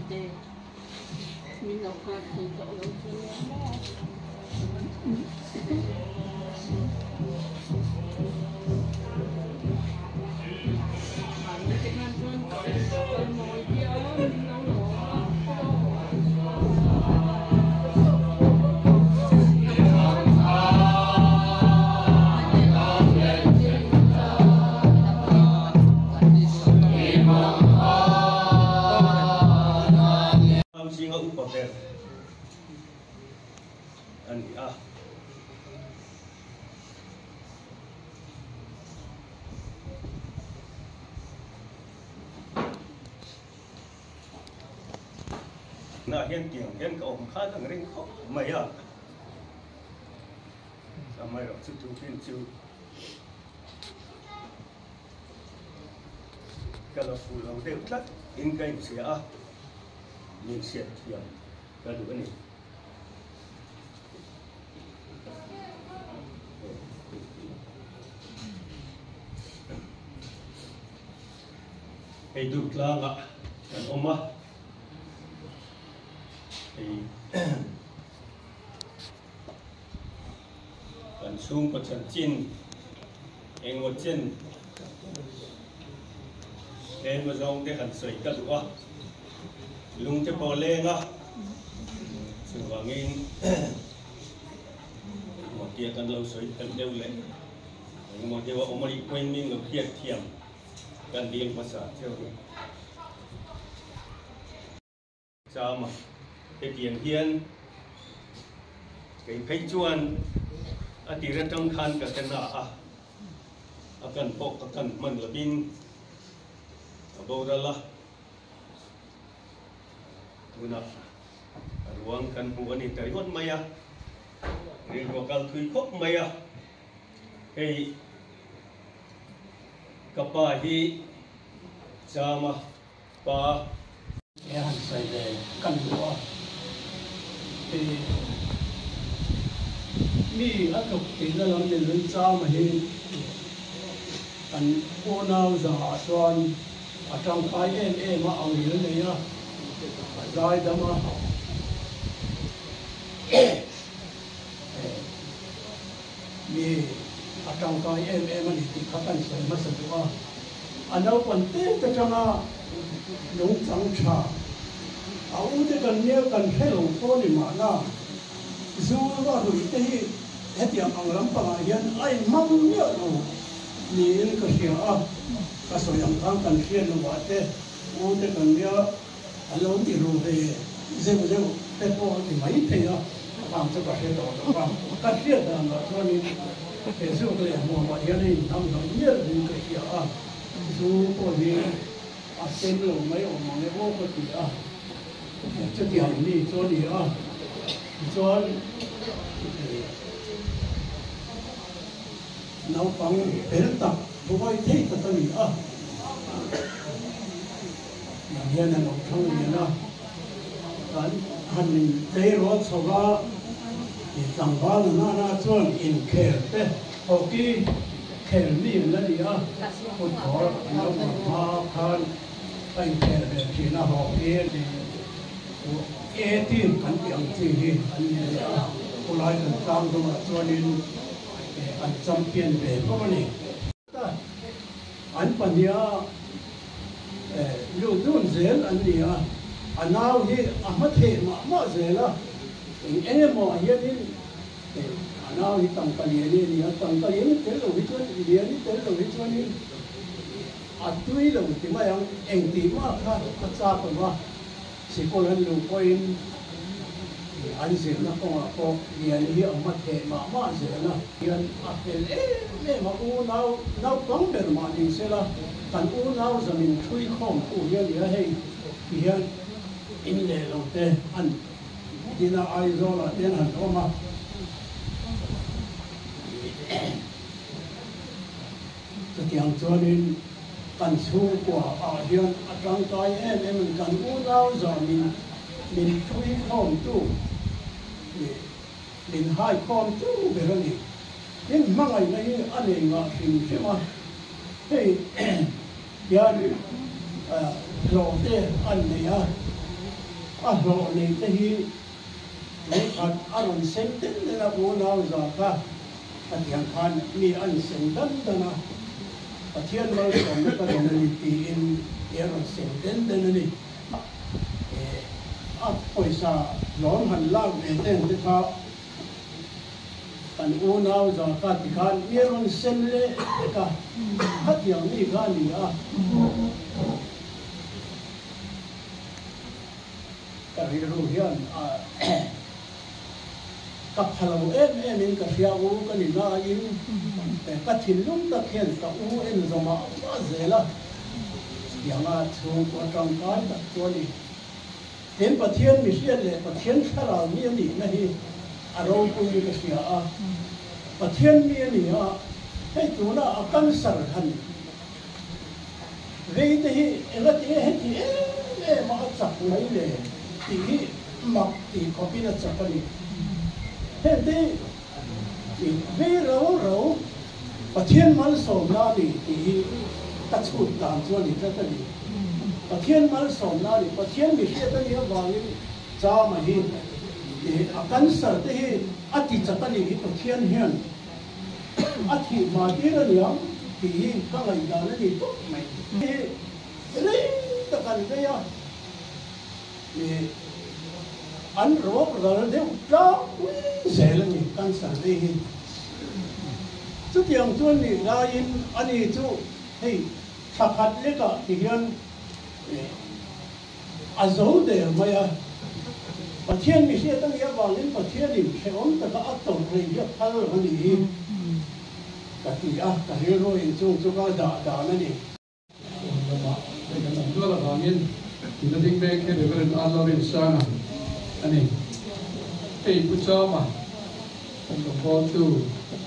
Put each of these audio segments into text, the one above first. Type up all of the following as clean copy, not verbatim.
te min lo nghak thei tawh lo chu nia maw. Mahni te khan chuan kal mawi viau min lo lawm a. Au zinga upa ber a ni a. Tunah hian tiang hian ka awm khan ang ring khawp mai a, amaherawhchu tukin chu ka la fuh lo deuh tlat in ka inchhia a, min hriat thiam ka duh a ni. Hei Durtlangah kan awm a, hei kan chhungkaw chanchin engemaw chen tlem azawng te han sawi ka duh a, lung te pawh a leng a, chuvangin engemaw tia kan lo sawi phelh deuh leh engemaw deuh a awm a nih pawhin min lo hriat thiam. Kan dil hmasa cheu ni. Chama, hetiang hian kei phei chuan a tir atang khan ka hre na a, a kan pawh ka kan hman lovin a boral a, tunah a ruang kan hmu a ni ta ringawt mai a, rilru a kal thui khawp mai a, hei. Ka pa hi Chama pa. He han sawi ve ka duh a, i mi a tluk tihna lam ni lui Chama hi kan unau zangah chuan a tangkai em em a, ang il nei a, a zaidam a. Mi a tangkai em em a ni tih kha kan sawi hmasa duh a, a naupang te te tanga nungchang tha a u te kan nia kan hre lo pawh ni mahna zu a ruih te hi hetiang ang lampangah hian a inhmang miah lo niin ka hria a, ka sawi ang khan kan hriat lovah te u te kan nia A lo ti ru ve zeuh zeuh te pawh a ti mai thei a, vang chu ka hre tawh lo va. Ka hriat danah chuanin he zuk leh hmuamah hian a inhnam hnawih mial in ka hria a, zu pawh hi a sem lo mai awm ang e aw ka ti a, chutiang mi chu a ni a, tichuan naupang fel tak buai thei tak a ni a. Tiang hian a lo thlang lian a, kan han tleirawl chho va, tlangval na nana chuan inkhel te hockey khel mi an la ni a, football an lo awm hma khan a inkhel ve thin a, hockey a ni A team kan tih ang chi hi an ni leh a, khawlai kan tlang dawngah chuanin an champion ve bawk a ni. An pahniha lut dun zel an ni a, a nau hi a hma theh mah mah zel a, eng eng emaw ah hianin a nau hi tangka lian hi a ni a, tangka lian hi tel lo hi chuan lian hi tel lo hi chuanin a tui lo ti mai ang, engtih mah kha a chak lo va. Sikul an luh pawhin an zirna kawngah pawh lian hi a hma theh mah mah zel a. Hian a fel em em a, unau naupang ber mah ni sela kan unau zamin thui khawmtu hi a ni a, hei ti hian in leh lo te an din a, Aizawlah te an han awm a. Chutiang chuanin kan chhungkua ah hian a tangkai em em in kan unau zah min min thui khawmtu leh min hai khawmtu ber a ni. Tin hmangaihna hi a nei ngah hrim hrim a, hei hian hlawh te an nei a. A hlawh nei te hi ṭhenkhat a rawn sem den den a, unau za kha a tiang khan mi an sem dan dan a, Pathian malsawmna ka dawn a ni tiin i a rawn sem den den a ni. A pawisa hlawm han lak ve ten te kha kan unau za kha ti khan mi a rawn sem leh vek a, khatiang mi kha a ni a. Ka rilru hian ka pha lo em em in ka hria u ka ni nain ka thinlung tak hian ka u en zawmah a zel a, tianga chhungkua tangkai tak chu a ni. Tin, Pathian mihriat leh Pathian thlarau mi a nihna hi a ropuiin ka hria a, Pathian mi a ni a, hei tuna a cancer han Vei te hi engati nge heti em em a a chak mai le tih hi mak tih khawpin a chak a ni. Heng te hi vei rau rau Pathian malsawmna a ni tih hi ka chhut dan chu a ni tlat a ni. Pathian malsawmna a ni, Pathian mi hriat a nih avangin Chama hi a cancer te hi a ti chak a nih hi Pathian hian A thih hma tir a niang tih hi ka ngaihdan a ni tawp mai. Hi rei tak an vei a, ih an rawk ral deuh tlangpui zel a ni cancer vei hi. Chutiang chuan nih laiin ani chu hei thla khat lekah ti hian ih A zo der mai a, Pathian mi hriat a nih avangin Pathianin hrehawm taka a tawrh rei hi a phal lo a nih hi ka ti a, ka rilru inchung chu ka dah dan a ni. Awn lamah hei kan awm nual avangin tuna ding mek hi Reverend R. Lawrence-a a ni. Hei Pu Chama kan lo bawltu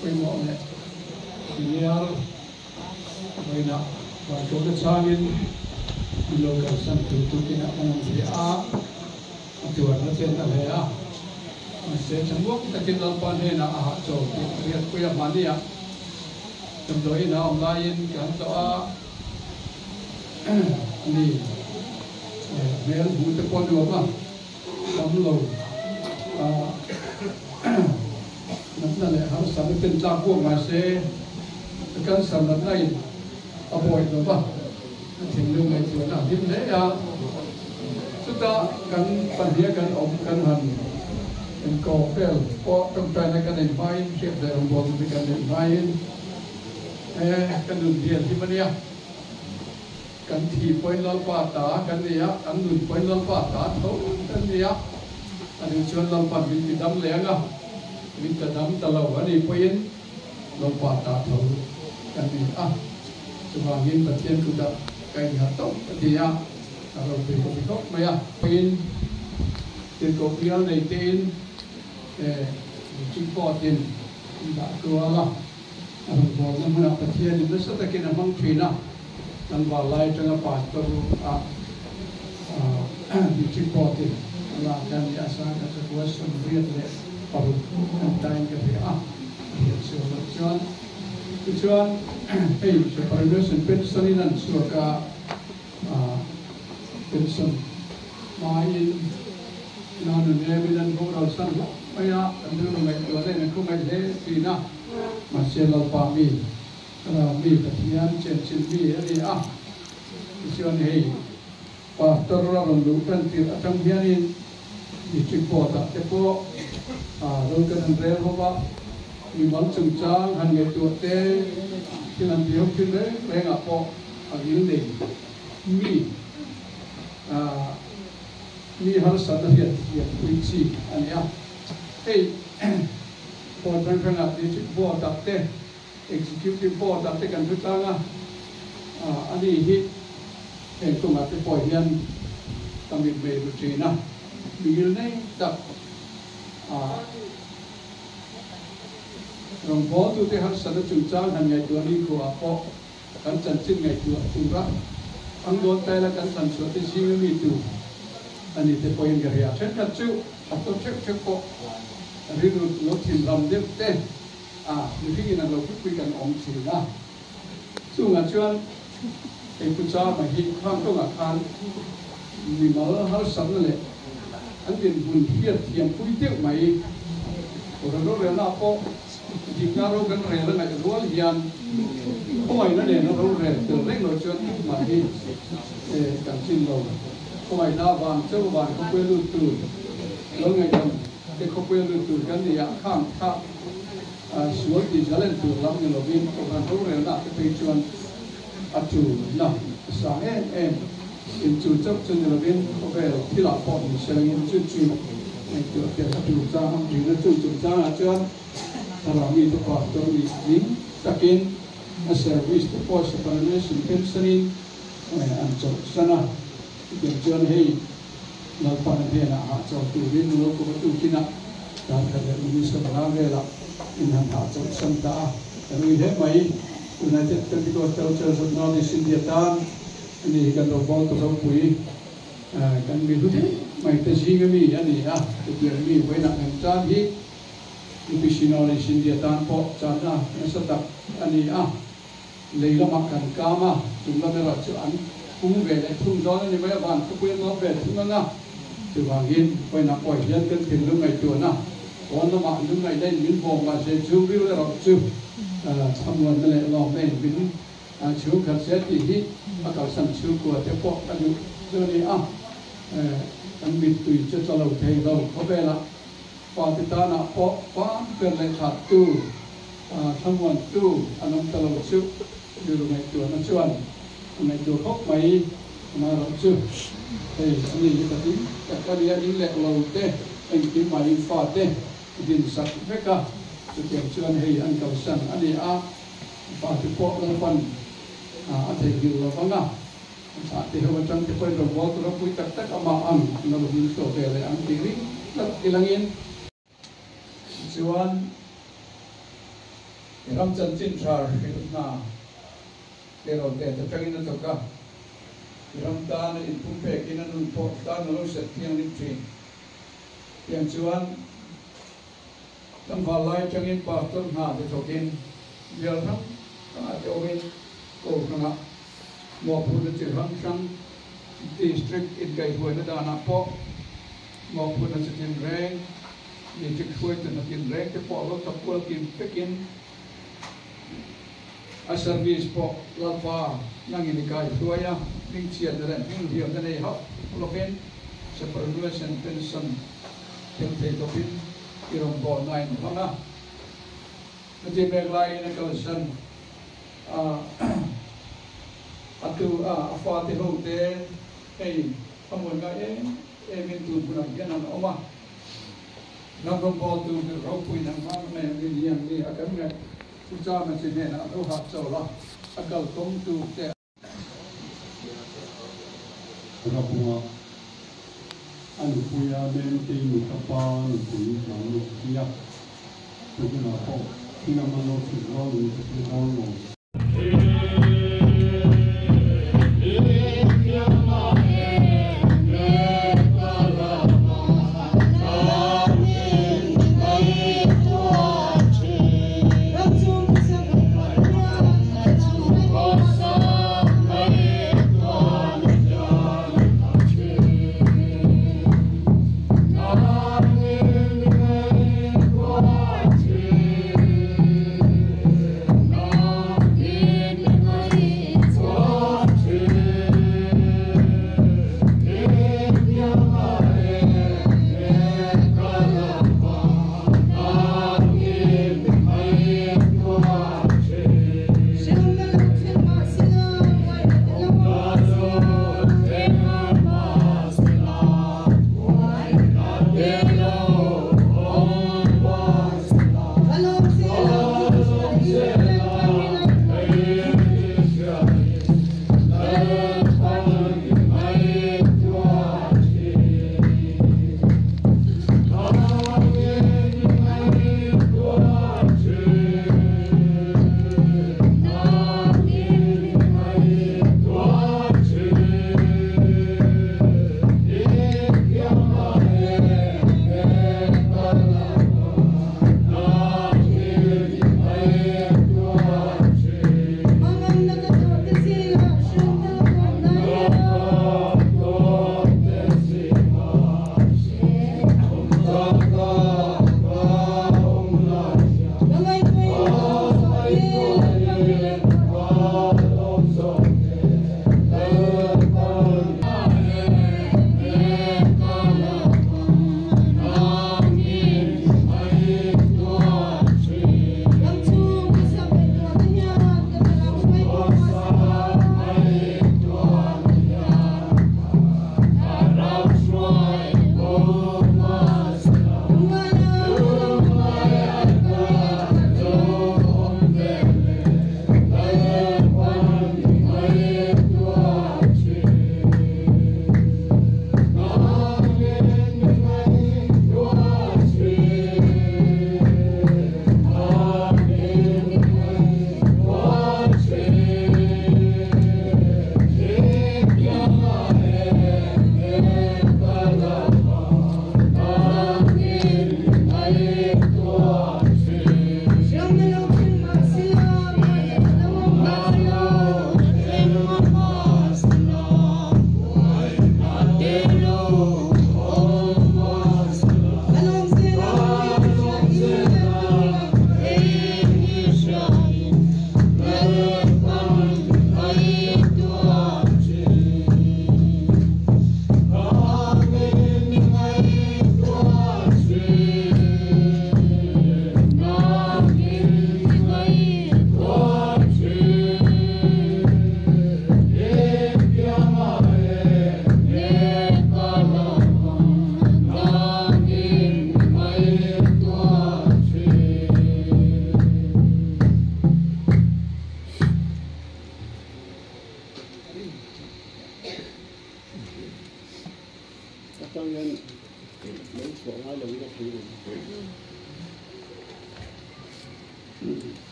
pawimawh leh senior Vawiinah Vantlawhna changin min lo kalsan tur tukin a kan awm ve a, a tuarna chen a hle a. Mahse, thlamuang takin Lalpa hnenah a hahchawl tih ka hriatpui a, mahniah damdawiin a awm laiin ka han tlawh a, ani hmel hmuh te pawh nuam a tam lo a, natna leh harsatna ten tlak buak mahse a cancer natna in a buai lo va, a thinlung ngaihtuahna a hlim hle a, chutah kan pahniha kan awm kan han inkawm vel pawh tawngtaina kan nei hmain hriat leh rawngbawlna te kan neih hmain e ka nun hi a hlim a nia. Kan thi pawhin Lalpa ta kan ni a, kan nun pawhin Lalpa ta tho kan ni a. A nih chuan Lalpa'n min ti dam leh ang a, min ta dam ta lo a nih pawhin Lalpa ta tho kan ni a. Chuvangin Pathian kutah ka innghat tawp a ti a, a ropui ka ti khawp mai a. Pawhin tirhkoh bial nei tein District Court-in an dah kual a. A rawngbawlna hmunah Pathianin nasa takin a hmang thin a, kan valai atanga pastor ah district court in a lak a ni a, sangkhat chakua 86 kan tain ka hria a, a hriat chhuah loh chuan tichuan hei superannuation pension in an chhuak a, pension hmain Nanu nemin an boral san hlauh mai a, kan rilru ngaihtuah daih in an khawngaih hle thin a, mahse Lalpa mi, Thlarau mi, Pathian chenchilh mi a ni a, tichuan hei Pastor a rawn luh tan tirh atang hianin District Board ah te pawh ro kan han rel ho va, mimal chungchang han ngaihtuah te, thil han ti ho thin reng reng ah pawh a ngil nei mi Mi harsatna hriat thiam pui chi a ni a. Hei Board hrang hrangah District Board ah te, Executive Board ah te kan thu tlang a, a ni hi heng kawngah te pawh hian ka mitmei ru thin a, mi ngilnei tak rawngbawltute harsatna chungchang han ngaihtuah nikhuaah pawh Kan chanchin ngaihtuah tura an dawn taila kan thlan chhuah te zinga mi tur a ni te pawhin ka hria. Thenkhat chu a tawp theuh theuh pawh rilru lo thin ram deuh te a mihring in an lo pui pui kan awm thin a. Chungah chuan hei Pu Chama hi khang kawngah khan mimal harsatna leh. An dinhmun hriat thiam pui deuh mai. Kohhran rorelna pawh dikna ro kan rel a ngaih rual hian khawngaihna nena rorel tel reng lo chuan engmah hi kan chin lo. Khawngaihna avang chauh van khawpuia lut tur lo ngaihdam te khawpuia lut tur kan ni a, khang kha sual tih zalen tur lam ni lovin kohhran rorelna te phei chuan a tulna a sang em em. In chu chauh chu ni lovin khawvel thilah pawh ni selangin chu chu ngaihtuah tel a tul chang ang tihna chu chungchangah chuan thlarau mite pastor nih tling takin a service te pawh superannuation pension-in an chawlhsan a. Chutiang chuan hei Lalpana hnenah hahchawl turin lo kawp a tukinah darkhat leh minister panga velah in han hahchawlhsan ta a, kan ui hle mai. United Pentecostal Church of North East India tan a ni hi kan lo bawl ta ropui kan mi hlu deuh mai te zinga mi a ni a, chutiang mi vawiinah kan tan hi UPC North East India tan pawh channa nasa tak a ni a. Lei lamah kan kam a, chung lam erawh chu an pung ve leh thung dawn a ni mai a, van khawpui an awm ve thung ang a. Chuvangin vawiinah pawh hian kan thinlung ngaihtuahna pawn lamah lungngaihna in min vawm mahse chu ril erawh chu thlamuanna leh lawmna in min chhungkhat se tih hi a kalsan chhungkua te pawh ka duh chu a ni a. Kan mittui chu tla lo thei lo khawvelah Pate tanah pawh pam ber leh thattu, thlamuantu an awm ta lo chu rilru ngaihtuahna chuan a ngaihtuah khawp mai. Amaherawh chu hei a ni hi patling tak a nia, in leh lo te, engkim mah in fate dinsak vek a, chutiang chuan hei an kalsan a ni a, fate pawh Lalpan a theihnghilh lo vang a. Thlah te ho atang te pawhin rawngbâwl tur a pui tak tak amah ang an lo ding chhuak ve leh ang tih ring tlat ilangin. Tichuan, i ram chanchin tha hrilh hna te rawn te atangin a thawk a, i ram tana inpumpekin a nun pawh tan a lo set thianghlim thin. Tiang chuan, tlangval lai atangin pastor hna te thawkin bial hrang hrangah te awmin kohhranah Mawhphurhna chi hrang hrang District inkaihhruaina danah pawh mawhphurhna chi tinreng, district hruaitu hna tinreng te pawh lo tak kual kim vekin a service pawh Lalpa nangin i kaihhruai a, hmingchhiatna leh hminghliamna nei hauh lovin superannuation pension tel thei tawpin i rawn bawlnain hmang a. Chutih mek laiin a kalsan a, a tu a, a fate ho te hei a muan ngai em em in tun hunah hian an awm a. Ram rawngbawltu hrilh ropui nang hma mai ang in hian mi a kan ngaih chu chama chi hnenah a lo hah chawl a, a kalkawngtu te. Rabunga a nupuia Memtei nuta pa nupui hnam luh hi a, tu hunah pawh thil a man lo chhuk rual in ka hre dawn lo.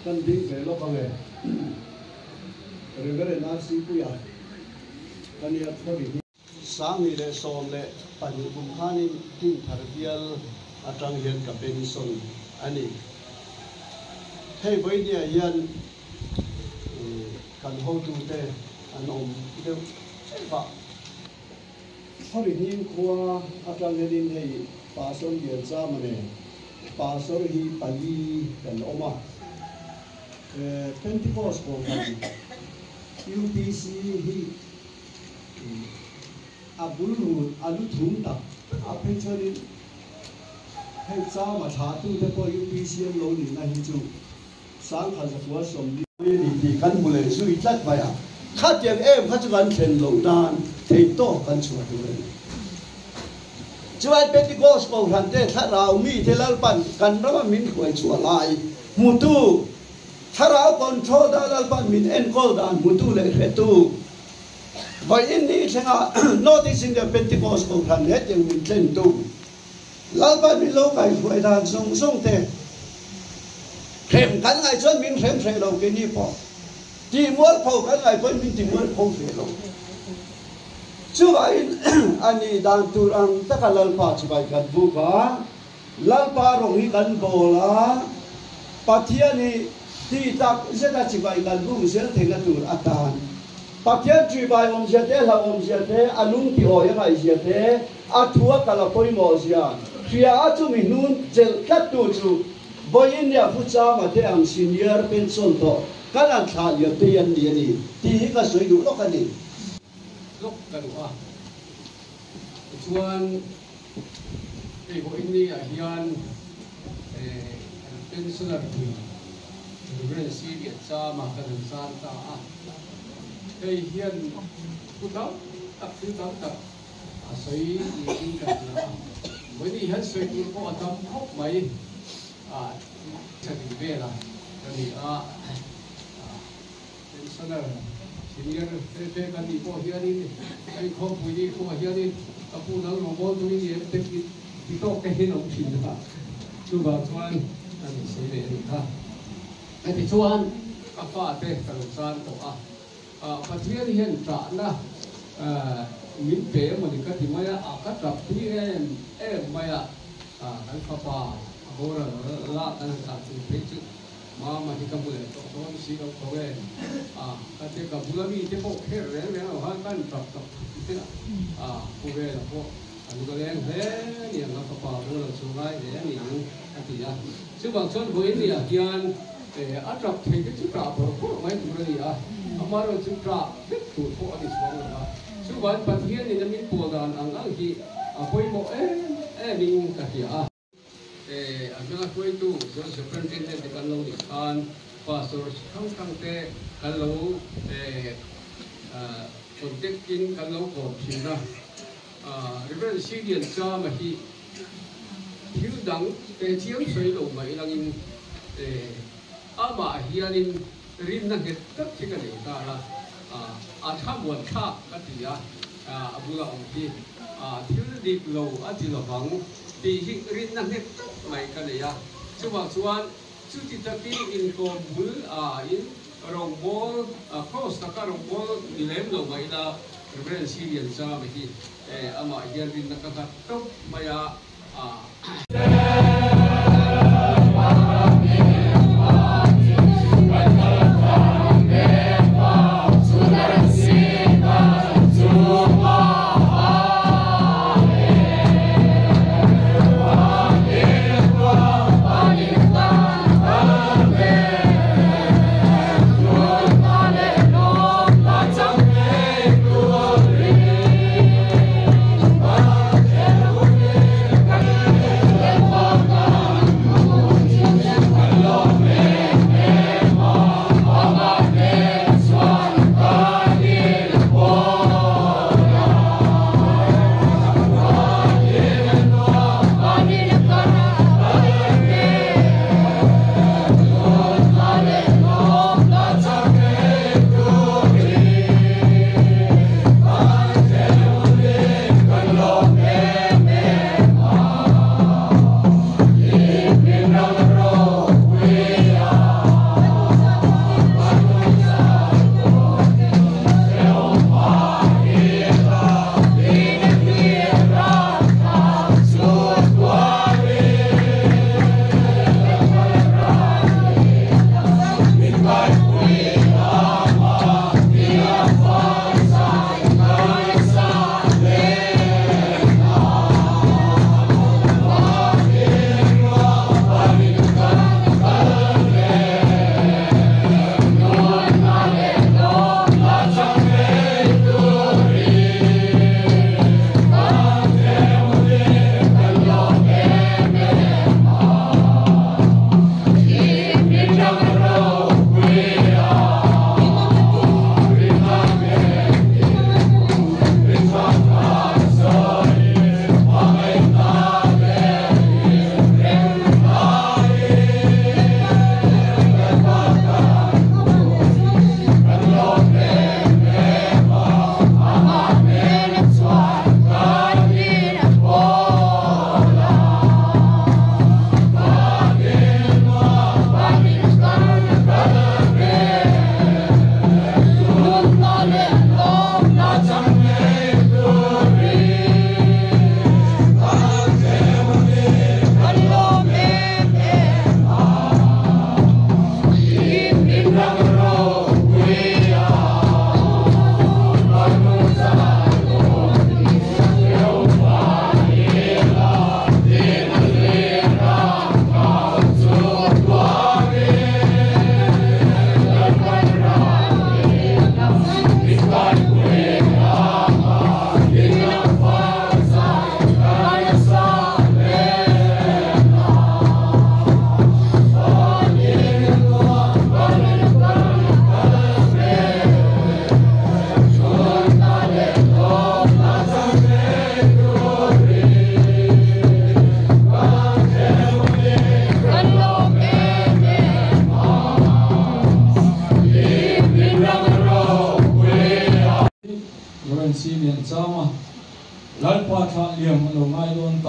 Kan ding ve lawk ang e. Reverend RC Puia ka nia khawi hi. 2012 kum khanin Dinthar bial atang hian ka pension a ni. Hei vawinia hian kan hotute an awm deuh teuh a. Khawi hnim khua atang hianin hei Pastor Lianchama nen Pastor hi pali kan awm a. Pentecost Kohhran UPC hi a bul rut a lu thum tak tak ah phei chuanin hei Chama thlahtute pawh UPC an lo nihna hi chu 1940 ni tih kan hmu leh zui tlat mai a, khatiang em kha chu kan thlen loh nan thei tawk kan chhuah tur a ni. Chuan Pentecost Kohhran te thlarau mite Lalpan kan rama min hruai chhuah lai hmutu, thlarau control dan Lalpan min enkawl dan hmutu leh hretu, vawiin ni thlenga North East India Pentecost Kohhran hetiang min thlentu, Lalpa min lo kaihruai dan zawng zawng te hrem kan ngaih chuan min hrem hreh lo keini pawh tih mualpho kan ngaih pawhin min ti mualpho hreh lo. Chuvangin a nih dan tur ang taka Lalpa chibai kan buk a, Lalpa rawng hi kan bawl a, Pathian hi tih tak zeta chibai kan buk zel theihna tur atan Pathian chibai awmzia te, hlauhawmzia te, a lung tihawi a ngaihzia te, A thu a kal a pawimawh zia hria a chumi hnun chelh tlat tu chu vawiin nia Pu Chama te ang senior pension tawh kan han thlah liam te hi an ni a ni tih hi ka sawi duh lawk a ni. Lawk ka duh a, tichuan hei vawiin ni ah hian kan pensioner pui Reverend C Lian Chama kan han zan ta a, hei hian thu tam tak thil tam tak A sawi niin ka hria a, vawiin hian sawi tur pawh a tam khawp mai a, tha ding vel a ka ni a, pensioner senior fe fe kan nih pawh hianin hei khawmpui ni pawh hianin ka pu nang rawngbawl turin i em te ti tawk te hian awm thin a, chuvang chuan a ni sawi leh a nih kha. Heti chuan ka fate ka lo zan tawh a. Pathian hian ṭahna min pe emaw ni ka ti mai a, a ka ṭap tui em em mai a, kan fapa a boral la kan han tah tur phei chu mama hi ka hmu leh tawh dawn si lo tho e, ka tia ka bula mi te pawh kher reng reng lo khan kan ṭap tak thut a, pu vela pawh a lung a leng hle aniang a fapa boral chu ngai hle aniang a ti a, chuvang chuan vawiin ni ah hian A ṭap thei te chu ṭah bawrh bawrh mai tur a ni a, amaherawh chu ṭah vek tur pawh a ni chuang lo a. Chuvan Pathianin a min pawl dan ang ang hi a pawimawh em em in ka hria a. A hmanga hruaitu John Superintendent te kan lo nih khan Pastor hrang hrang te kan lo contact in kan lo kawm thin a. Reverend Sidian Chama hi Thil dang te chiang sawi lo mai langin amah hianin rinna nghet tak hi ka nei ta a, a thlamuan thlak ka ti a, a bula awm hi thil dik lo a ti lovang tih hi rinna nghet tak mai ka nei a, chuvang chuan chuti takin inkawm bul in rawngbawl close taka rawngbawl ni lem lo mai ila Reverend Silian Zama hi amah hian rinna ka nghat tawp mai a.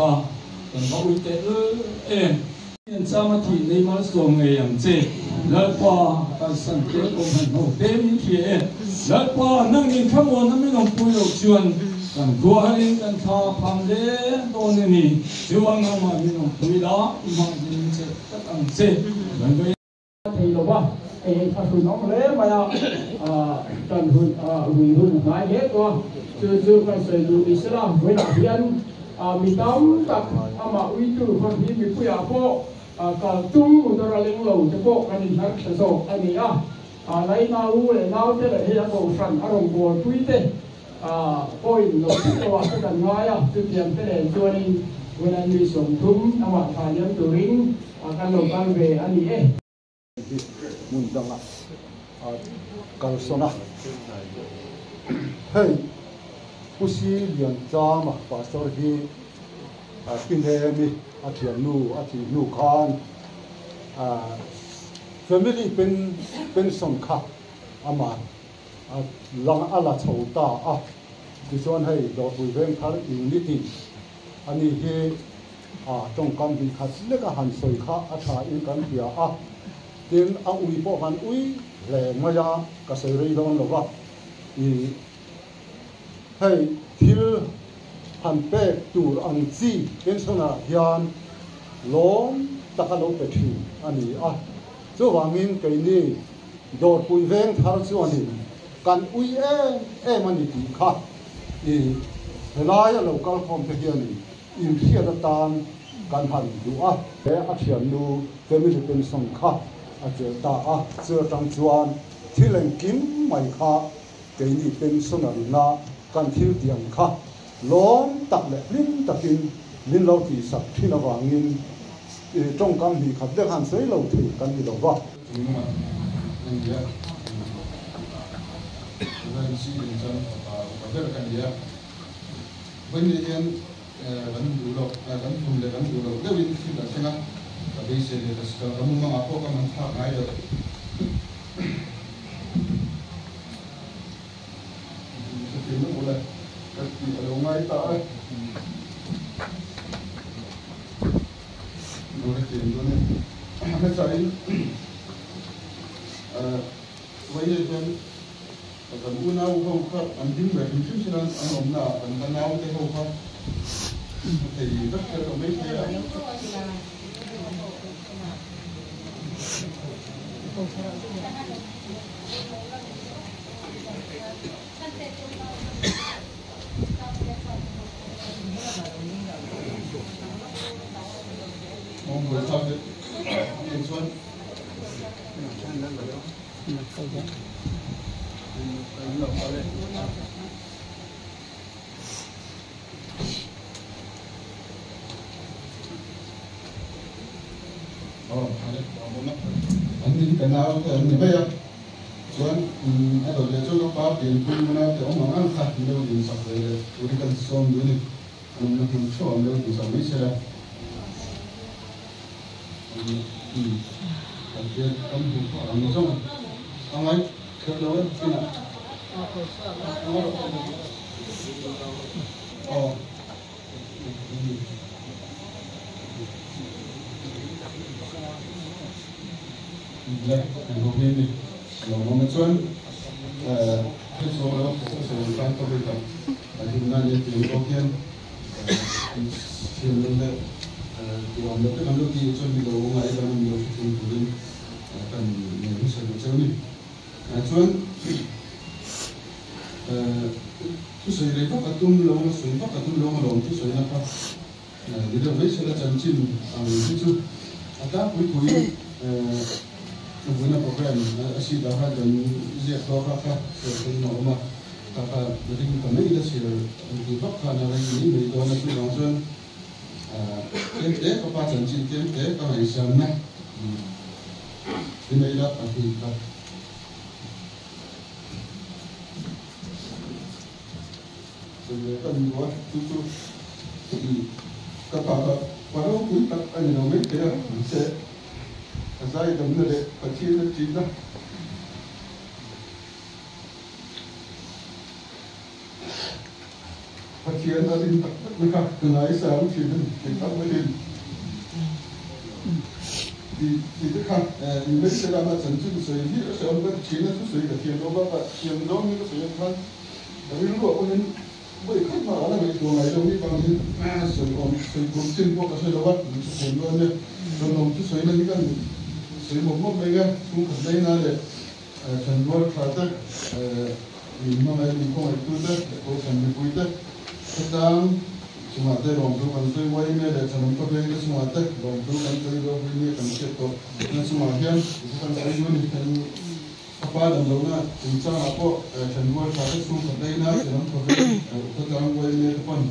ta, kan va ui tehlul em! Lianchama thih nei malsawm ngei ang che, Lalpa kalsan te awm han ho te min hria e. Lalpa nang in thlamuan a min awmpui loh chuan kan khua harin kan thla phang hle dawn a ni. Chuan nangmah min awmpui la, i hmang hi min chelh tlat ang che. Kan va thei lo va, hei hei thlahrun awm hle mai a, tan hun ui hun a hnai hle tawh a, chu chu kan sawi duh ni sela, vawiinah hian mi tam tak amah uitu hman hi mipuiah pawh kal tum motor a leng lo te pawh kan inhnar tha zawk a ni a, Laina u leh naute leh hei a kohhran a rawn bualpui te pawhin lo thut lo ah te kan ngai a, chutiang te nen chuanin vawiinah mi 30 amah thla liam turin kan lo kal ve a ni e. Hi hmun danga a kalsawn a, hei Pu Si Lianchama Pastor hi Pinhemi a thiannu a thih hnu khan family pension kha amah lang a la chho ta a, tichuan hei Dawrpui Vengthar Unity a ni hi. A tawngkam hnih khat lek a han sawi kha a tha in kan hria a, tin a ui pawh kan ui hle mai a, ka sawi rei dawn lo va, i hei thil han pek tur ang chi pension ah hian lawm tak a lo pe thin a ni a, chuvangin keini Dawrpui veng thar chuanin kan ui em em a ni tih kha i helai a lo kalkhawm te hianin Inhriat atan kan han duh a. He a thiannu family pension kha a chelh ta a, chu atang chuan thil engkim mai kha keini pensioner ina kan thil tih ang kha lawm tak leh hlim takin min lo tihsak thin avangin tawngkam hnih khat vek han sawi lo thei kan ni lo va. Chungah a ni a, tuna insi inchang fapa upa ber ka ni a. Vawiin hian kan duh loh, kan tum leh kan duh loh deuhin thil a thleng a, ka beisei leh ka ka mumangah pawh ka man thlak ngai lo. Hetiang na mawle ka tih a lo ngai ta a. Lo hetiang dawn e. Hetiangin vawiin hian Kan unau ho kha an hlim ve hrim hrim sin a, an awmna ah kan ka nau te ho kha a thei vek kher lo mai thei a. Mawng buaithlak deuh a nih chuan. An ni ka nau te an ni mai a, chuan a lo leh chuan ka pa pianpui nuna te awm ang ang kha min lo dinsak ve leh turin kan sawm duh a ni, an awmna hmun theuh an lo dinsak mai se la. Tuam loh te kan lo tih chuan mi lo ngai dang a mi lo hre thung turin kan nei hmasa duh cheu a ni. Chuan thusawi rei vak a tum lo a, sawi vak a tum lo alawm thusawina kha ni deuh mai sela chanchin ang hi chu a tlangpui puiin vawiina program a seat ah khan kan ziak tawk a kha sawi theih in a awm a, kha kha ring ta mai ila chhiar an tih vak khan a rei mai mai dawn a chuvang chuan Tlem te ka pa chanchin tlem te ka ngaihsanna ti mai la ka hni kha. Sawi ka ni lo a, chu chu ka pa kha pa ropui tak a ni lo mai thei a, mahse a zaidamna leh Pathian a ṭihna. Pathian a rin tak tak na kha ka ngaisang thin a ni tih tak maiin ti ti te kha ni mai se lama chanchin sawi hi a hreawm ka ti thin a, thusawi ka thiam lo bakah thiam zawng hi ka sawi ang khan ka rilru ah pawhin vawi khat mah a la ngaihtuah ngai lo ni vangin sawi awm sawi tur chin pawh ka hre lo a, min hrethiam dawn nia. Chawlhawm thusawi na hi kan sawi mawp mawp mai a, chhungkhat laina leh Thanrual tha te, min hmangaih min khawngaihtu te leh Kohhran mipui te khawtlang chungah te lawmthu kan sawi uai em e leh thanawm ka veng te chungah te lawmthu kan sawi ropui nia kan hriat tawh na chungah hian ti kan sawi duh a ni. Kan fapa damlohna chungchangah pawh Thanrual tha te chhungkhat daina thanawm ka veng khawtlang uai em e te pawn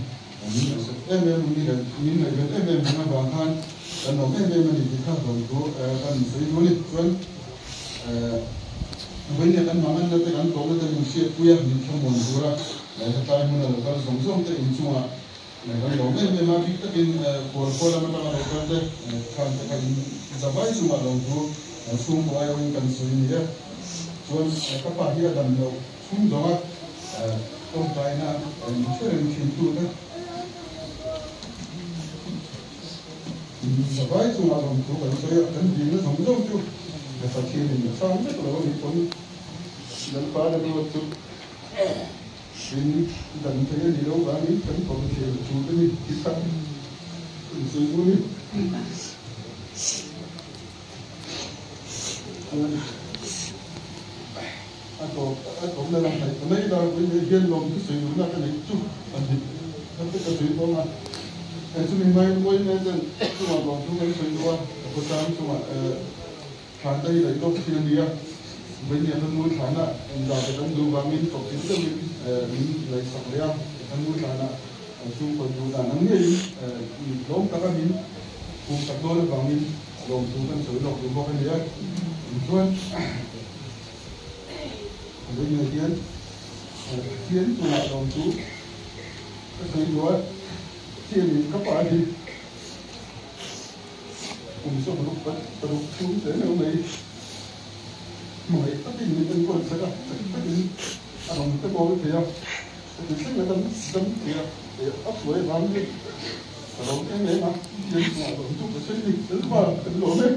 min ngaihsak em em a ni leh min ngaihven em em reng avang khan kan lawm em em a ni tih kha lawmthu kan sawi duh a ni. Chuan. Vawinia kan hmanganna te kan tawhna te min hriatpui a, min thlamuan tur a, hetlai hmuna lo kal zawng zawng te inchungah kan lawm em em a, bik takin Khualkhua lam atanga lo kal te khan te kha in zavai chungah lo thu chhungkaw aiawhin kan sawi ni e. Chuan ka pa hi a dam loh chhung zawng a, tawngtaina min hre reng thin tu te. Zavai chungah lawmthu kan sawi a, kan dilna zawng zawng chu Pathianin a chhang vek lo a nih pawn Lalpa la ruat chu in dan thei a nih loh vangin kan kawm thiam a tul a ni tih kha kan sawi duh a ni. A tawp a tawpna lam hnaih ta mai la, vawiin leh hian lawmthu sawi duhna ka neih chu a ni a ti ka sawi dawn a. Chumi hmain vawiin leh chuan chungah lawmthu kan sawi duh a, ka khawchang chungah thlan te hi laih lawk thin a ni a, vawiin leh ka nu thlana engzah te kan duh vangin tawp tin deuhin min laihsak leh a, ka nu thlana chhungkaw duh dan ang ngeiin lawm taka min hmuhsak dawn avangin lawmthu kan sawi lawk duh bawk a ni a. Chuan. Vawiinah hian Pathian chungah lawm chu ka sawi duh a, Pathianin ka pa hi kum sawmruk paruk chhung te meuh mai hmangaih takin min enkawl sak a, chak takin a rawn te bawl thei a, heti thleng a dam dam thei a, a hruai avang hi ka lawm em em a, Pathian chungah lawm chu ka sawi ni, Lalpa kan lawm e.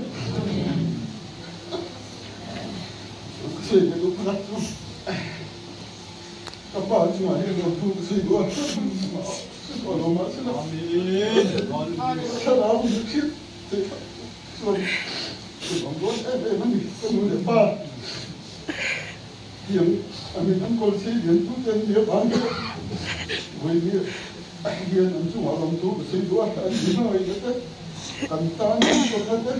Ka pa chungah hian lawmthu ka sawi duh a, ka lo mah sela thlarau min hrilh theih kha chuan ka lawm dawn em em a ni. Ka nu leh pa tiang a min enkawl sei lian tu te an nia vang hian vawiin hian an chungah lawmthu ka sawi duh a, an ni hmangaihna te kan tan an tawrhna te.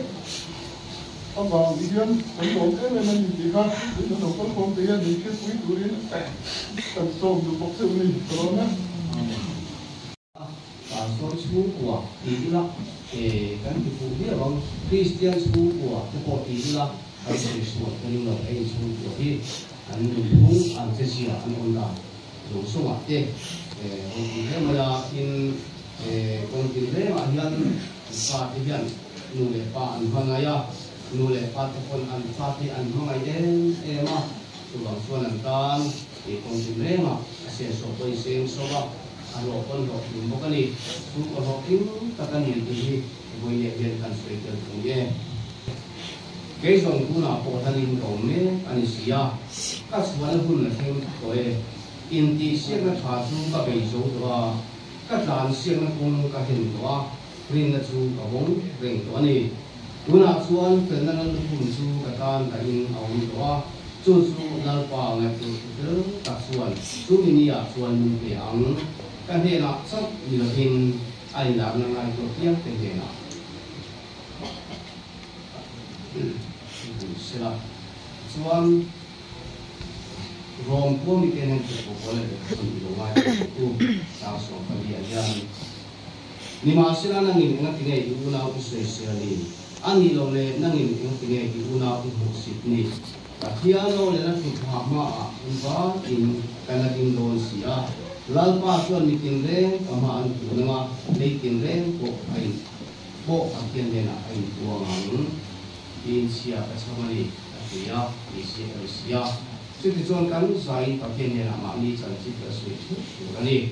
Avang hian kan lawm em em a ni tih kha min lo kal khawm thei a, min thilpui turin kan sawm duh bawk cheu ni ka lawm e. Pastor chhungkua ti ila kan ti fuh viau ang, Kristian chhungkua te pawh ti ila kan sawi sual ka ring lo, hei chhungkua hi an nunphung an che zia an awm dan zawng zawngah te ropui hle mai a, tin kawng tin rengah hian an fate hian Nu leh pa an hmangaih a, nu leh pa te pawn an fa te an hmangaih em em a, chuvang chuan an tan tih kawng tin reng a, a senso pawh in seng sawm a, a hlawh pawn hlawh tling bawk a ni. Chhungkaw hlawh tling tak a ni tih hi vawi leh hian kan sawi tel thung e. Kei zawng tunah pawh hlanin ka awm mek a ni si a, ka chhuahna hun a thleng tawh e. Intihsiakna tha chu ka bei zo tawh a, ka tlansiakna kawng ka hlen tawh a, Rinna chu ka vawng reng tawh a ni. Tunah chuan felna lallukhum chu ka tan dahin a awm tawh a, chu chu Lalpa ngaihtuah thu fel tak chuan chu mini-ah chuan min pe ang. Ka hnenah chauh ni lovin a inlarna ngaihtuah piang te hnenah bul sela. Tichuan, Rom khua mite hian thuthlawh pawl leh lehkhathun i lo ngaithla tu 74 hian Nimahsela nangin engatinge i unau i sawisel ni? A nih loh le, nangin engatinge i unau i hmuhsit ni? Pathian lo lehna thuthlawhah hmaah in vakin kan la ding dawn si a, Lalpa chuan mi tinreng ka hma an puh nang a, lei tinreng pawh a in pawh Pathian hnenah a inpuang ang tiin chhia ka chham a ni, a ti a, tih ziak a ni si a. Chutichuan kan zaiin Pathian hnenah mahni chanchin kan sawi theuh tur a ni.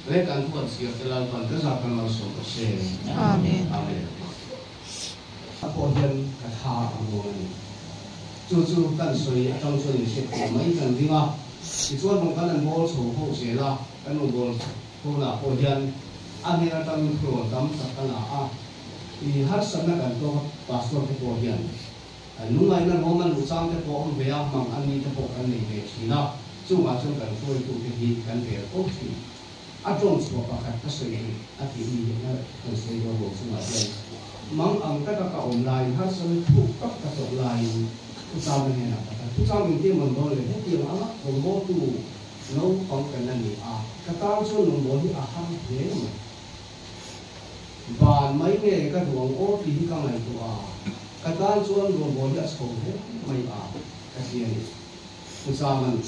Le kan thu an chhiar te Lalpan ka zah kan malsawm rawh se. Amen. Amen. A pawh hian ka tha a muang a ni. Chu chu kan sawi atang chuan in hriat khawh mai kan ring a. Tichuan rawng kan an bawl chho ho zel a, kan rawn bawl ho lah pawh hian a hnen atangin thurawn tam tak ka la a. I harsatna kan tawk a pastor te pawh hian lungngaihna ruam an luh chang te pawh awm ve a, mang an ni te pawh kan nei ve thin a, chungah chuan kan hruaitute hi kan rel fo thin. A tawng chhuah pakhat ka sawi duh a tih mi hi a kan sawi dawn lo chungah hian mang ang taka ka awm laiin harsatna thuk tak ka tawh laiin thuchang a hnenah ka kal. Thuchang min tih mawn dawn le hetiang anga rawngbawltu naupang kan la ni a, ka tan chuan rawngbâwl hi a har hle mai. Ban mai nge ka duh ang aw tih hi ka ngaihtuah a, ka tan chuan rawngbâwl hi a chho hle mai a ka ti a ni. Thuchang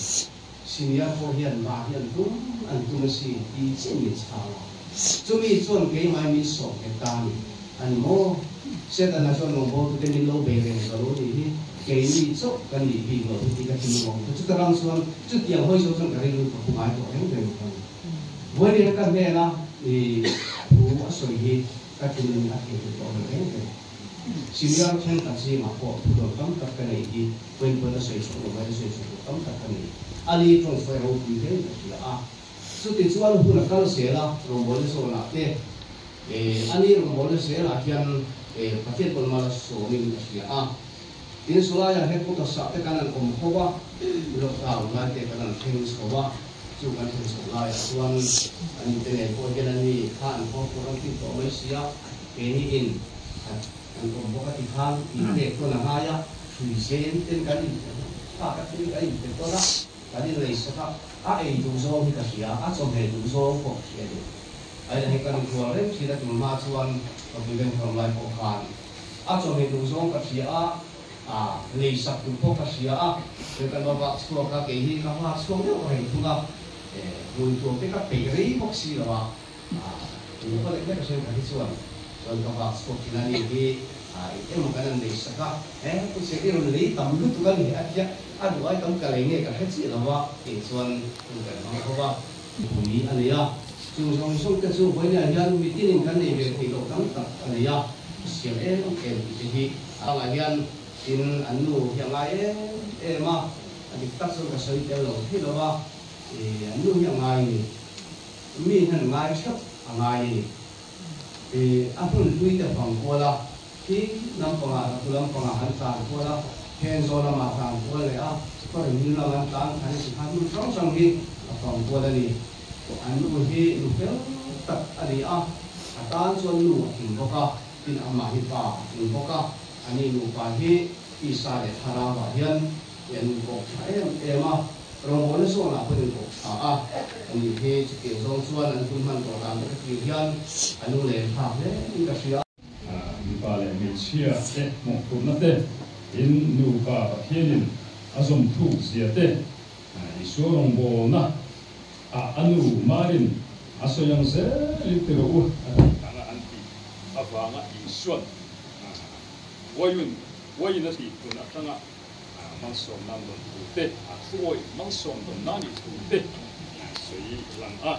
Senior ho hian mah hi an tum an tum a si ti chiah min chhang a. Chumi chuan keimah min sawm nghet ta a ni. A ni maw? Setana chuan rawngbawltute min lo bei reng zo lo nih hi keini chauh kan nih bik lo hi tih ka thin ruang ta. Chuta rang chuan chutiang hawi zo chuan ka rilru ka phu ngai tawh reng reng lo. Vawiin ka hnena i thu a sawi hi ka thinlung a theihnghilh tawh lo reng reng. Senior thenkhat zingah pawh thudawn tam tak ka nei hi vawiin pawn a sawi chhuak lo mai, a sawi chhuak lo tam tak ka nei. Ali tawng sawi ropui hle in ka hria a. Chuti chuan hun a kal zel a, rawngbawlna zawnah te, ani rawngbawlna zelah hian Pathian pawn mal a sawmin ka hria a. Tin, Sawlaiah headquarters ah te kan han awm ho a, lockdown lai te kan han thleng chho a, chu kan thlen chhoh laiah chuan an inte nen pawh hian ani kha an khaw pawh an tin tawh mai si a, keini in an awm bawk a ti khan inpek tawn a ngai a, hrui zen ten kan in thlak a tin kan inpe tawn a, kan inlei sak a, a ei duh zawng hi ka hria, a chawhmeh duh zawng pawh ka hria a ni. Aina hi kan inhual reng thin a, tun hma chuan ka vui veng hlawm lai pawh khan A chawhmeh duh zawng ka hria a, a lei sak tur pawh ka hria a, chuan kan va vak chhuak a, kei hi ka vak chhuak deuh reng thung a, hmui tuam te ka peih rei bawk si lo a, tu pawh leh hlek a hriat ka hi chuan, chuan ka vak chhuak thin a ni hi, eng emaw kan han lei sak a, he pu che i rawn lei tam lutuk a ni a tia, a duh ai tam ka lei nge ka hre chiah lo a, tih chuan hun kan hmang ho a. Pui a nei a, chung zawng zawng te chu vawiinah hian mitinin kan nei ve theih loh tam tak a nei a, a siam em em tih te hi a angah hian tin an nu hi a ngai em em a, a dik tak chuan ka sawi tel lo thei lo a, ih an nu hi a ngai a ni, mi hian ngai theuh a ngai a ni, ih a hmun hlui te vang kual a, khi lampangah Ratu lampangah an tlan kual a, Thenzawl lamah tlan kual leh a, Kawrhmin lam an tlan khan ti khan hmun hrang hrang hi a fang kual a ni. An nu hi nu fel tak a ni a, a tan chuan nu a tling bawk a, tin amah hi pa a tling bawk a, ani nupa hi tisa leh thlarauah hian an inkawp tha em em a, rawngbawlna zawnah pawh an inkawp tha a, ani hi chutiang zawng chuan an hun hman tawh dan te ka tir hian a nu len thlak hle in ka hria. Mipa leh hmeichhia te hmuhphurhna te, in nupa Pathianin a zawm thuk zia te, Isua rawngbawlna ah a nu Marin a sawi ang zelin ti rawh u a tih anga an tih avanga Isua'n uaiin uaiin a tih hun atanga malsawm nan dawn thu te, a thu awih malsawm dawn nan i thu te sawi lang a.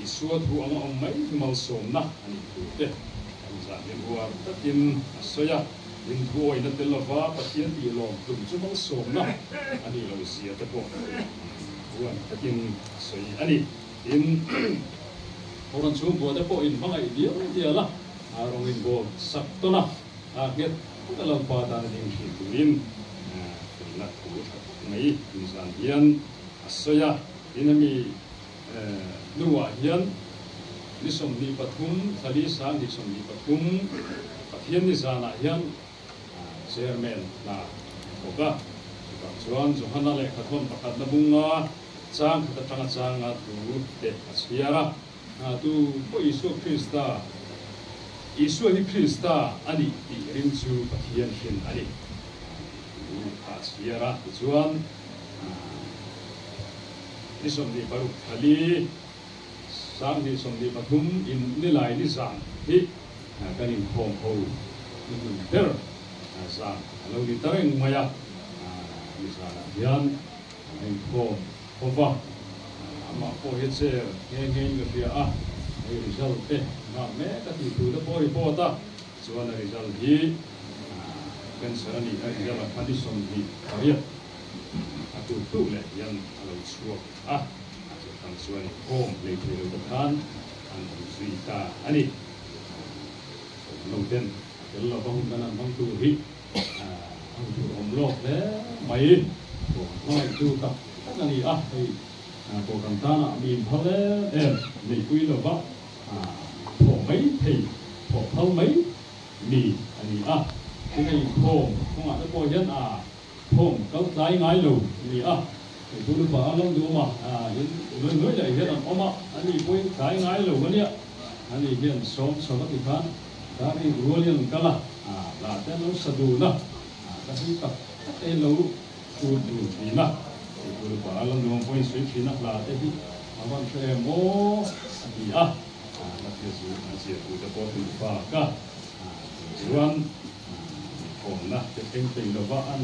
Isua thu anga awm mai hi malsawmna a nih tur te an zah hmel uar takin a sawi a, inthuawina tel lova Pathian tih lawm tum chu malsawmna a nih loh zia te pawh uar takin a sawi a ni. Tin, Horan chhungkua te pawh inhmangaih dial dial a, rawng inbawl sak tawn a, nghet taka Lalpa tan a ding thin turin fuihna thu tha tak mai nizan hian a sawi a. Tin, hemi hnuah hian ni 23, thlali 2023, Pathian nizanah hian Chairman hna a thawk a. Chutah chuan Johana lehkhathawn pakhatna bunga chang khat atanga changa thu te a chhiar a. Tu pawh Isua Krista, Isua hi Krista a nih tih ring chu Pathian hrin a ni tih thu kha a chhiar a. Tichuan, ni 26 thali 2023 in nilai ni zan hi kan inkhawm ho ni hmun ber. Zan a lo ni ta reng mai a, nizanah hian an inkhawm ho va, amah pawh hi chair nghe nghein ka hria a, hei result te nghak mek a tih thu te pawh report a, chuan a result hi cancer a nih a result ah khan ni 28 a tuk tuk leh hian a lo chhuak a, a chutang chuan inkhawm hlei thei lo te khan an awm zui ta a ni. Nauten a tel lova hun kan han hmang tur hi a hun tur awm lawk hle mai. Pawh hmangaihtu tak tak a ni a, hei pawh kan tanah mi inphal em em neihpui lova thawh mai thei, thawh phal mai mi a ni a. Tin a inkhawm kawngah te pawh hian a thawm kal tlai ngai lo a ni a, hei tu lupa a lo duh awm a, in nuai nuai leh hian an awm a, ani pawhin tlai ngai lo a nia. Ani hian sawm chho a ti khan Dari rual in an kal a, hla te an lo sa dun a, ka hlim tak tak te hi lo tut dun thin a, hei tu lupa a lo nuam pawhin sawi thin a, hla te hi a van hre em aw a ti a, hla te chu a ziahtu te pawh tui fak a, chuan inkhawmna te thleng thei lova an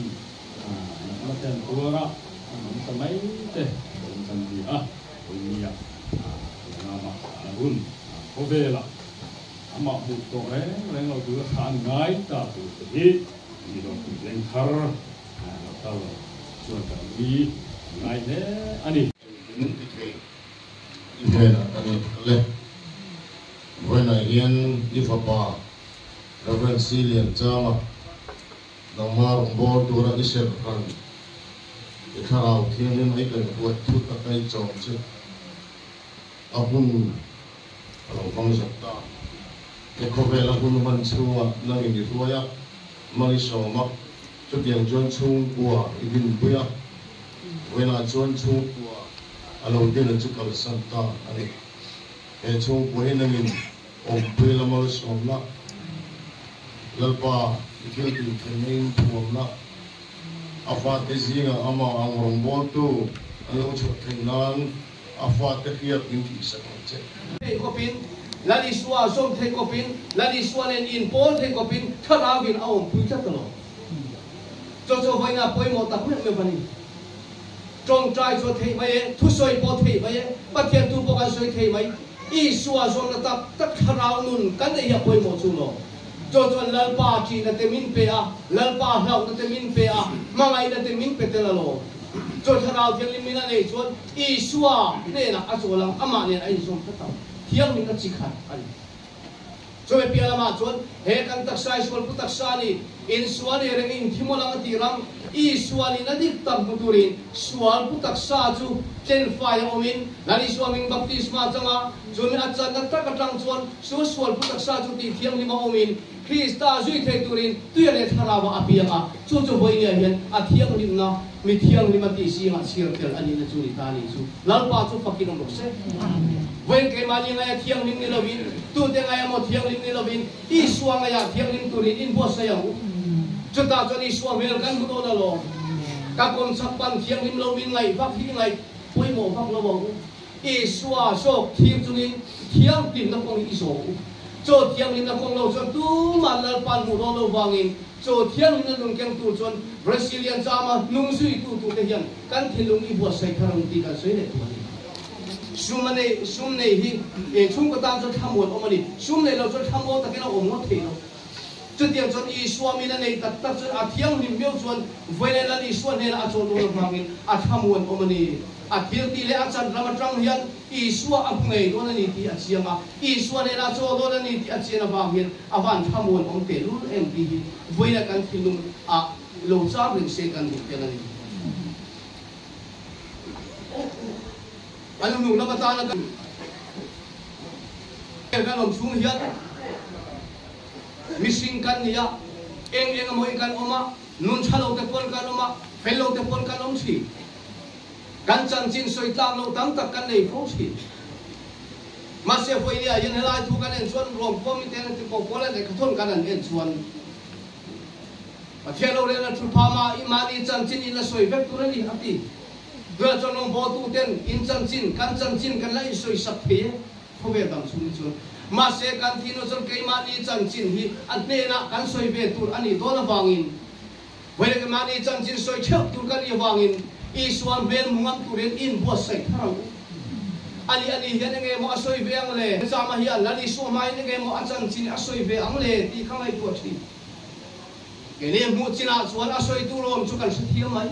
natna te an tuar a, an awm ta mai te a lo chan ti a, Nia tunama a hun khawvela amah hmuh tawh reng reng lo tura thla an ngai ta tur te hi mi ropui leng thar lo kal chuan kan ui ngai hle a ni. Engkim ti thei i hnenah kan lo kal e. Vawiinah hian i fapa Rev. C. Lianchanga nangmah rawngbâwl tura i serh hran i thlarau thianghlim a i kaihhuat thut a kai chawm che a hun a lo hmang zawk ta. He khawvela hun hman chhungah nangin i hruai a, mal i sawm a, chutiang chuan chhungkua i dinpui a, vawiinah chuan chhungkua a lo din a chu kalsan ta a ni. He chhungkua hi nangin awmpui la malsawmna, Lalpa i thil tih theihna in thuamna, a fate zingah amah ang rawngbawltu an lo chhuah theih nan a fate hriat min tihsak ang che. Thei khawpin, Lal Isua zawm thei khawpin, Lal Isua nen inpawl thei khawpin thlarauin a awmpui tlat a lo. Chaw chaw vawiina pawimawh tak meuh meuh a ni. Tawngtai chu a theih mai e, thusawi pawh a theih mai e, Pathian tu pawh kan sawi thei mai. Isua zawmna tak tak thlarau nun kan neih hi a pawimawh chu lo. Chaw chuan Lalpa ṭihna te min pe a, Lalpa hlauhna te min pe a, hmangaihna te min pe tel alawm. Chaw thlarau thianghlim in a neih chuan Isua hnenah a chawl ang, amah nen a inzawm tlat ang. Thianghlimna chi khat a ni. Chumi piah lamah chuan he kan taksa i sual pu taksa ni, insual i reng in thi mawlh ang a tih ram, Isual in a dik tak hmu turin sual pu taksa chu tlenfai a awmin Lal Isua hming baptisma changa chumi a channa tak atang chuan chu sual pu taksa chu tih thianghlim a awmin Krista zui thei turin tuia leh thlarauah a piang a, chu chu vawinia hian a thianghlimna mi thianghlim a tih zingah chhiar tel a nihna chu ni ta a ni chu. Lalpa chu fakin awm rawh se. Vawiin keimahni ngaia thianghlim ni lovin, tute ngaia maw thianghlim ni lovin, Isua ngaia thianghlim turin inbuatsaih ang u. Chutah chuan Isua hmel kan hmu dawn alawm. Ka kawmchhak pan thianghlim lovin ngaih vak hi ngaih pawimawh vak lo ang u. Isua zawk thir chungin thianghlimna kawng hi i zawng u. Chaw thianghlimna kawng lo chuan tumah Lalpa'n hmuh dawn lo vangin chaw thianghlimna nun keng tur chuan Brazilian chama hnung zuitu turte hian kan thinlung i buatsaih thar ang tih kan sawi leh tur a ni. Sum a nei, sum nei hi chhungkaw tan chuan thlamuan awm a ni. Sum nei lo chuan thlamuang takin a awm ngawt thei lo. Chutiang chuan Isua min a nei tak tak chuan a thianghlim miau chuan vawiin Lal Isua hnenah a chawl dawn avangin a thlamuan awm a ni. A thiltih leh a chan ram atang hian Isua a hmu ngei dawn a ni tih a chiang a, Isua hnenah a chawl dawn a ni tih a chian avang hian a van thlamuan awm tehlul em tih hi vawiin kan thinlung ah lo cham reng se kan duh tel a ni. A nunung lam atana kan kan awm chhung hian mihring kan ni a, eng eng emaw in kan awm a, nun tha lo te pawn kan awm a, fel lo te pawn kan awm thin. Kan chanchin sawi tlak loh tam tak kan nei fo thin. Mahse vawinia hian helai thu kan en chuan ruangkuam miten an ti pawh pawl a lehkhathawn kan han en chuan Pathian lo rel a thu pham a, i mahni chanchin in la sawi vek tur a ni, a ti. Tunah chuan rawngbawltu ten in chanchin, kan chanchin kan la insawi sak thei e, khawvel dang chhung hi chuan. Mahse kan thi nu chuan keimahni chanchin hi a hnenah kan sawi ve tur a nih dawn avangin, vawiin keimahni chanchin sawi theuh tur kan nih avangin Isua hmel hmu ngam turin inbuatsaih thar ang u. Ani ani hian enge maw a sawi ve ang le? Chama hian Lal Isua hmain enge maw a chanchin a sawi ve ang le tih kha ngaihtuah thin. Keini hmuh chinah chuan a sawi tur awm chu kan hrethiam mai.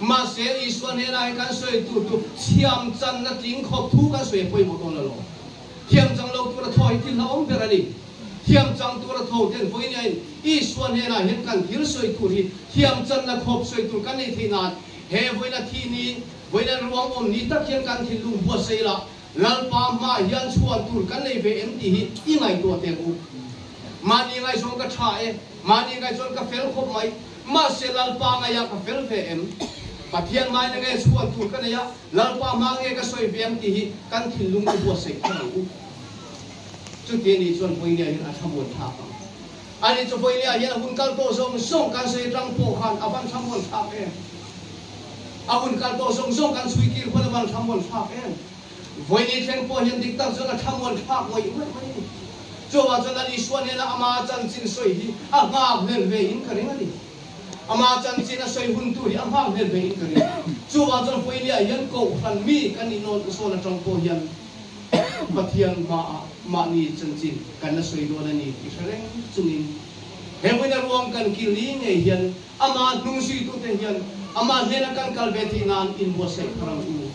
Mahse, Isua hnenah hi kan sawi tur chu thiam channa tling khawp thu kan sawi a pawimawh dawn lo. Thiam chang lo tura thaw hi thil hlauhawm ber a ni. Thiam chang tura tho ten vawiin Isua hnenah hian kan thil sawi tur hi thiam channa khawp sawi tur kan nei theih nan he vawiina thi ni, vawiina ruang awm ni tak hian kan thinlung buatsaih ila Lalpa hmaah hian chhuan tur kan nei ve em tih hi i ngaihtuah teh u. Mahni ngaihzawn ka tha e, mahni ngaihzawn ka fel khawp mai, mahse Lalpa ngaihah ka fel ve em? Pathian hmain nge chhuan tur ka nei a, Lalpa hma nge ka sawi ve em tih hi kan thinlung i buatsaih thar ang u. Chuti anih chuan Vawinia hian a thlamuan thlak ang. Ani chu Vawinia hian a hun kal tawh zawng zawng kan sawi atang pawh khan a van thlamuan thlak em? A hun kal tawh zawng zawng kan chhui kir khuan a van thlamuan thlak em? Vawiini thleng pawh hian dik tak chuan a thlamuan thlak ngawih ngawih mai a ni. Chuvang chuan Lal Isua hnena ama chanchin sawi hi a nghak hlel ve in ka ring a ni. Ama chanchin a sawi hun tur hi a nghak hlel ve in ka ring. Chuvang chuan Vawiiniah hian Kohhran mi kan innawn sawn atang pawh hian Pathian hmaah mahni chanchin kan la sawi dawn a ni tih hre reng chungin he vawiina ruang kan kil ni ngei hian Amah hnungzuitute hian amah hnena kan kal ve theih nan inbuatsaih thar ang u.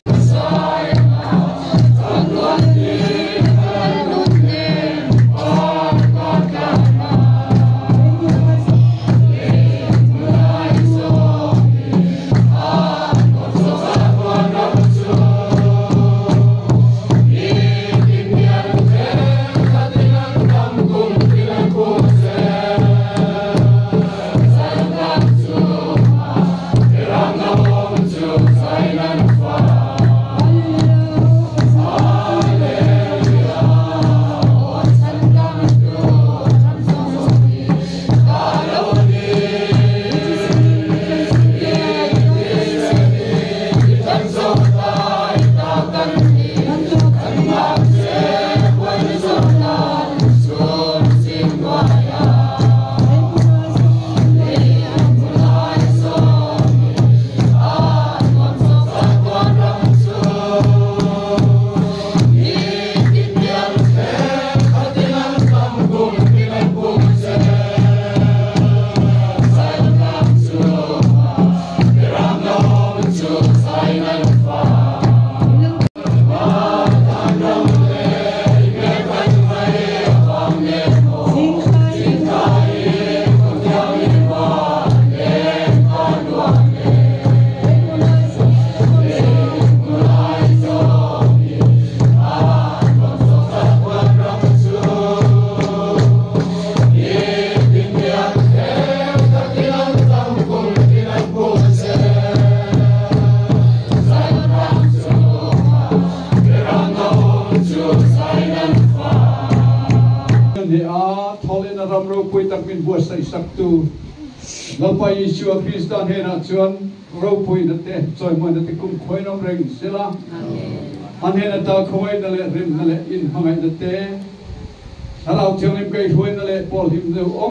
Ni a thawlena ram ropui tak min buatsaih saktu Lalpa Isua Krista hnenah chuan ropuina te chawimawina te kum khuain awm reng sela. A hnen ata khawngaihna leh rimna leh inhmangaihna te Thlarau Thianghlim kaihhruaina leh pawl hlim deuh awm.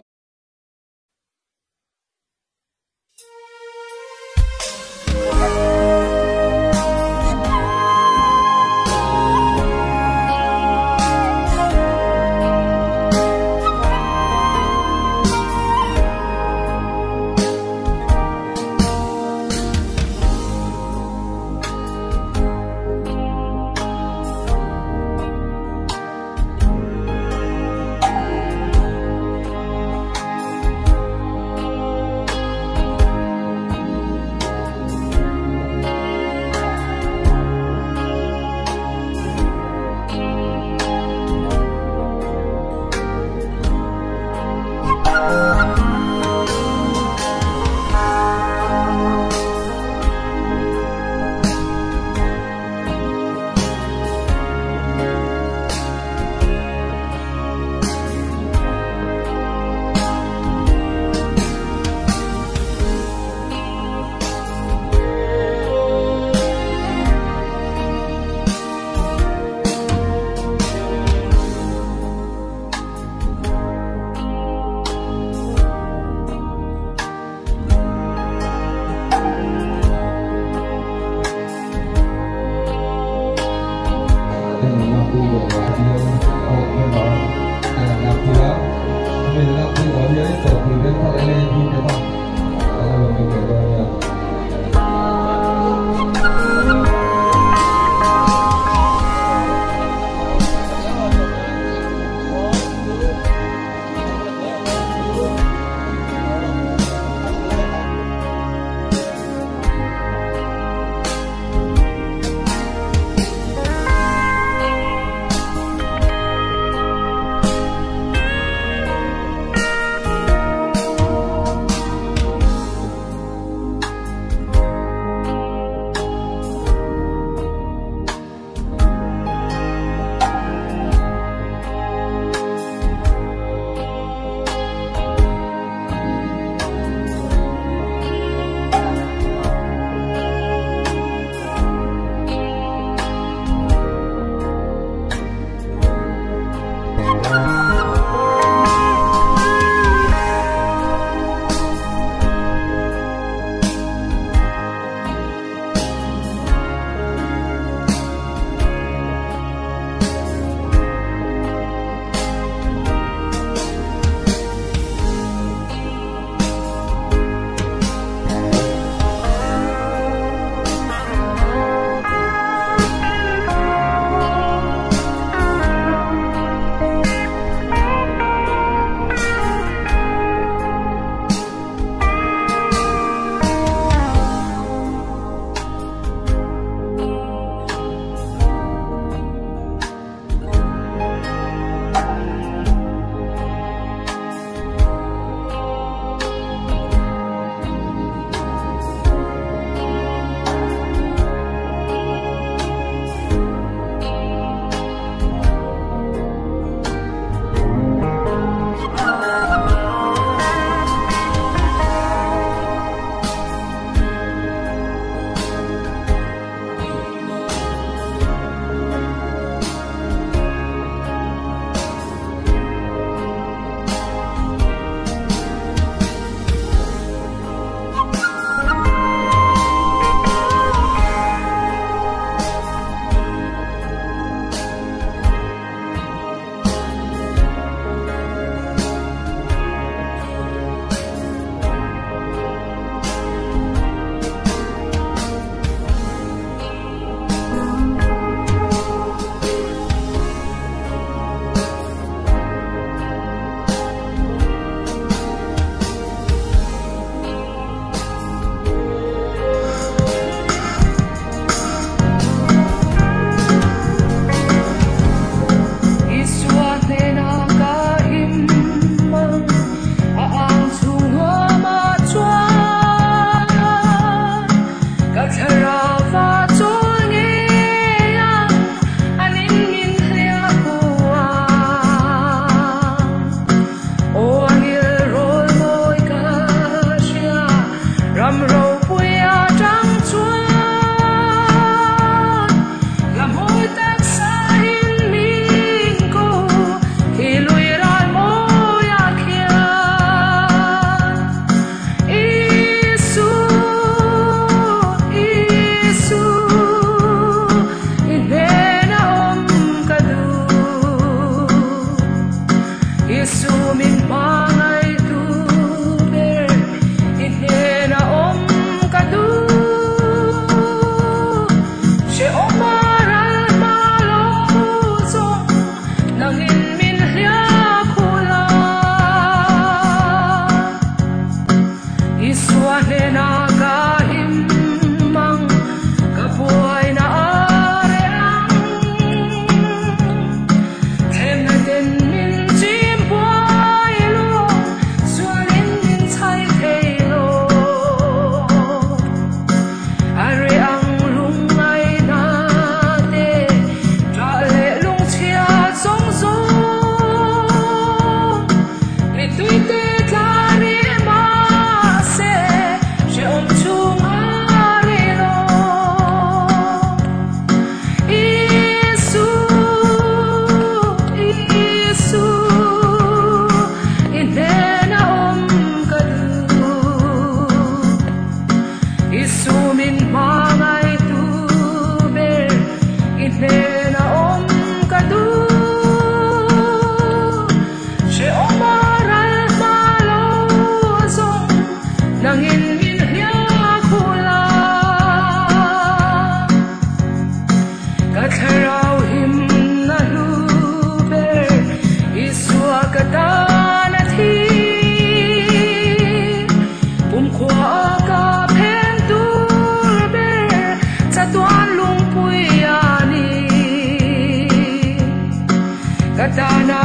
Katana.